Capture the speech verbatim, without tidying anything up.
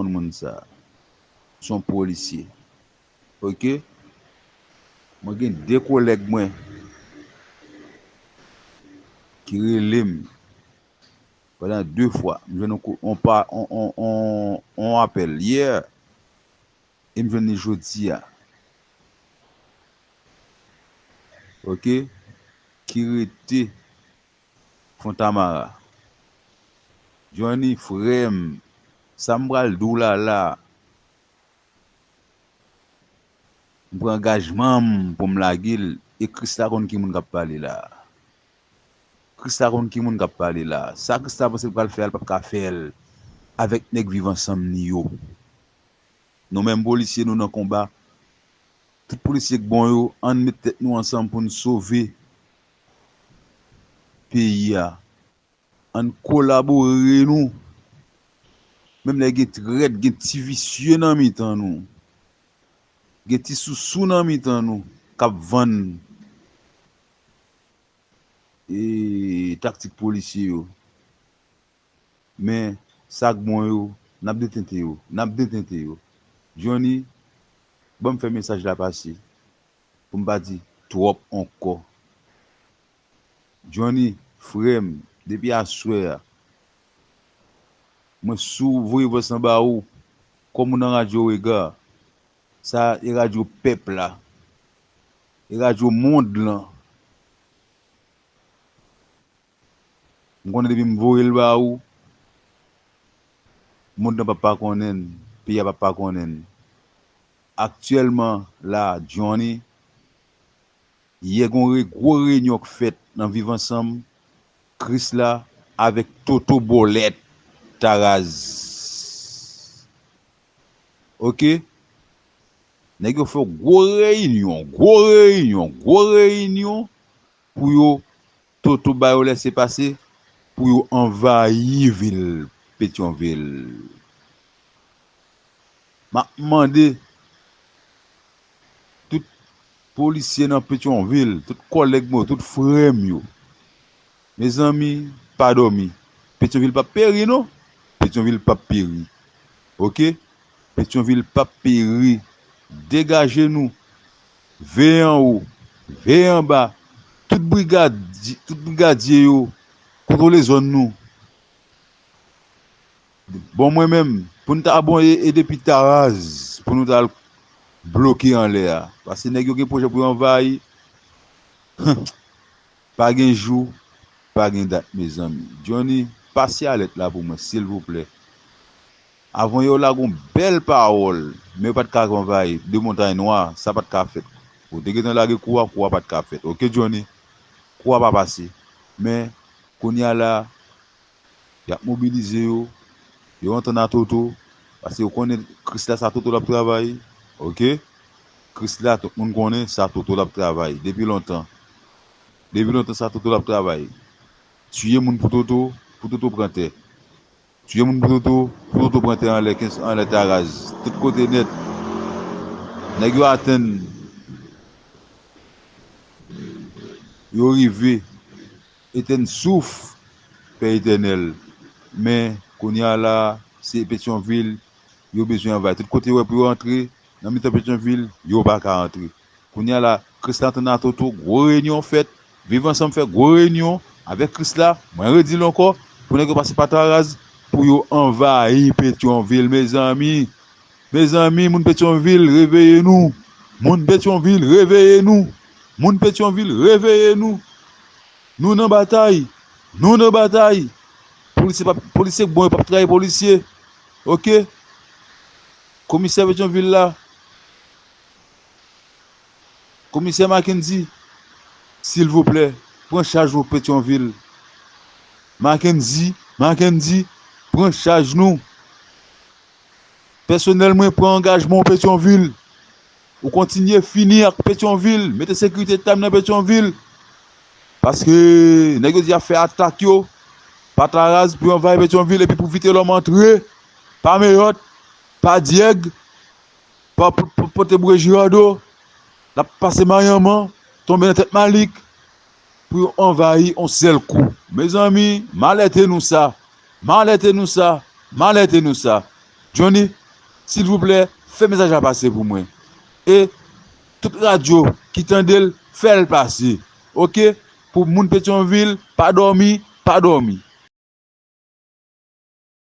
konn moun sa. Se yon polisye. Oke? Mwen gen de kolèg mwen ki rele m pandan de fwa. M jwenn yon, yon, yon, yon apèl yè e m jwenn li jodi a. Oke? Ki rete Fontamara. Johnny, frè m, sa m pral di w la la, m pran angajman m pou m lage l, e Kris la konn ki moun k ap pale la. Kris la konn ki moun k ap pale la. Sa Kris la panse l pral fè a, l p ap ka fè l avèk nèg Viv Ansanm ni yo. Nou menm polisye, nou nan konba. Tout polisye k bon yo, ann met tèt nou ansanm pou n sove peyi a. Ann kolabore nou. Menm lè gen trèt, gen ti visye nan mitan nou, gen ti sousou nan mitan nou k ap vann e, taktik polisye yo. Men, sa k bon yo, n ap detente yo, n ap detente yo. Johnny, ban m fè mesaj la pase, pou m pa di twòp ankò. Johnny, frè m, depi aswè a, mwen sou voye vòs anba ou, kòm ou nan radyo Rega, sa e radyo pèp la, e radyo mond lan. M konnen depi m voye l ba ou, mond lan p ap pa konnen l, peyi a p ap pa konnen l. Aktyèlman la, Johnny, yè gen yon re-, gwo reyinyon k fèt nan Viv Ansanm, Kris la, avèk Toto Bòlèt Taraz. Oke? Nèg yo fè gwo reyinyon, gwo reyinyon, gwo reyinyon pou yo Toto ba yo lèsepase pou yo anvayi vil Petyonvil. M ap mande tout polisye nan Petyonvil, tout kòlèg mwen yo, tout frè m yo, mezanmi, pa dòmi. Petyonvil p ap peri, non. Petyonvil p ap peri. Oke? Petyonvil p ap peri. Degaje nou. Veye anwo. Veye anba. Tout brigadye, tout brigadye yo, kontwole zòn nou. Bon, mwen menm, pou n ta bon e, e depi Taraz, pou nou ta al bloke anlè a. Paske nèg yo gen pwojè pou yo anvayi. Pa gen jou, pa gen dat, mezanmi. Johnny, pase alèt la pou mwen, silvouplè. Avan yo lage yon bèl pawòl, men yo pa t ka anvayi de Montay Nwa, sa pa t ka fèt. Ou te gentan lage kou a, kou a pa t ka fèt. Oke, Johnny? Kou a pa pase. Men, kounye a la, y ap mobilize yo, yo antann a Toto, paske yo konnen Kris la, sa Toto l ap travay, oke? Kris la, tout moun konnen sa Toto l ap travay, depi lontan. Depi lontan, sa Toto l ap travay. Tiye moun pou Toto, pou Toto pran tè. Tiye moun pou Toto, pou Toto pran tè anlè, anlè Taraz. Tout kote nèt. Nèg yo atenn. Yo rive. Etèn souf, Pè Etènèl. Men, kounye a la, se Petyonvil yo bezwen anvayi. Tout kote yo wè pou yo antre, nan mitan Petyonvil, yo pa ka antre. Kounye a la, Krisla antann a Toto, gwo reyinyon fèt. Viv Ansanm fè gwo reyinyon avèk Krisla. Mwen redi l ankò, pou nèg yo pase pa Taraz, pou yo anvayi Petyonvil, mezanmi. Mezanmi, moun Petyonvil, reveye nou. Moun Petyonvil, reveye nou. Moun Petyonvil, reveye nou. Nou nan batay. Nou nan batay. Polisye p ap, polisye k bon, yo p ap trayi polisye. Oke? Komisè Petyonvil la, Komisè Mackendy, silvouplè, pran chaj ou Petyonvil. Mackendy, Mackendy, pran chaj nou. Pèsonèl mwen pran angajman w Petyonvil. Ou kontinye fini ak Petyonvil, mete sekirite tam nan Petyonvil. Paske nèg yo di y ap fè atak yo pa Taraz pou yo anvayi Petyonvil epi pou Vitelòm antre pa Meyòt, pa Dyèg, pa, pa, pa Pòtebwe Jirado, l ap pase Mayanman, tonbe nan tèt Malik, pou yo anvayi yon sèl kou. Mezanmi, m alète nou sa. M alète nou sa. M alète nou sa. Johnny, silvouplè, fè mesaj la pase pou mwen. E tout radyo ki tande l, fè l pase. Oke? Pou moun Petyonvil, pa dòmi, pa dòmi.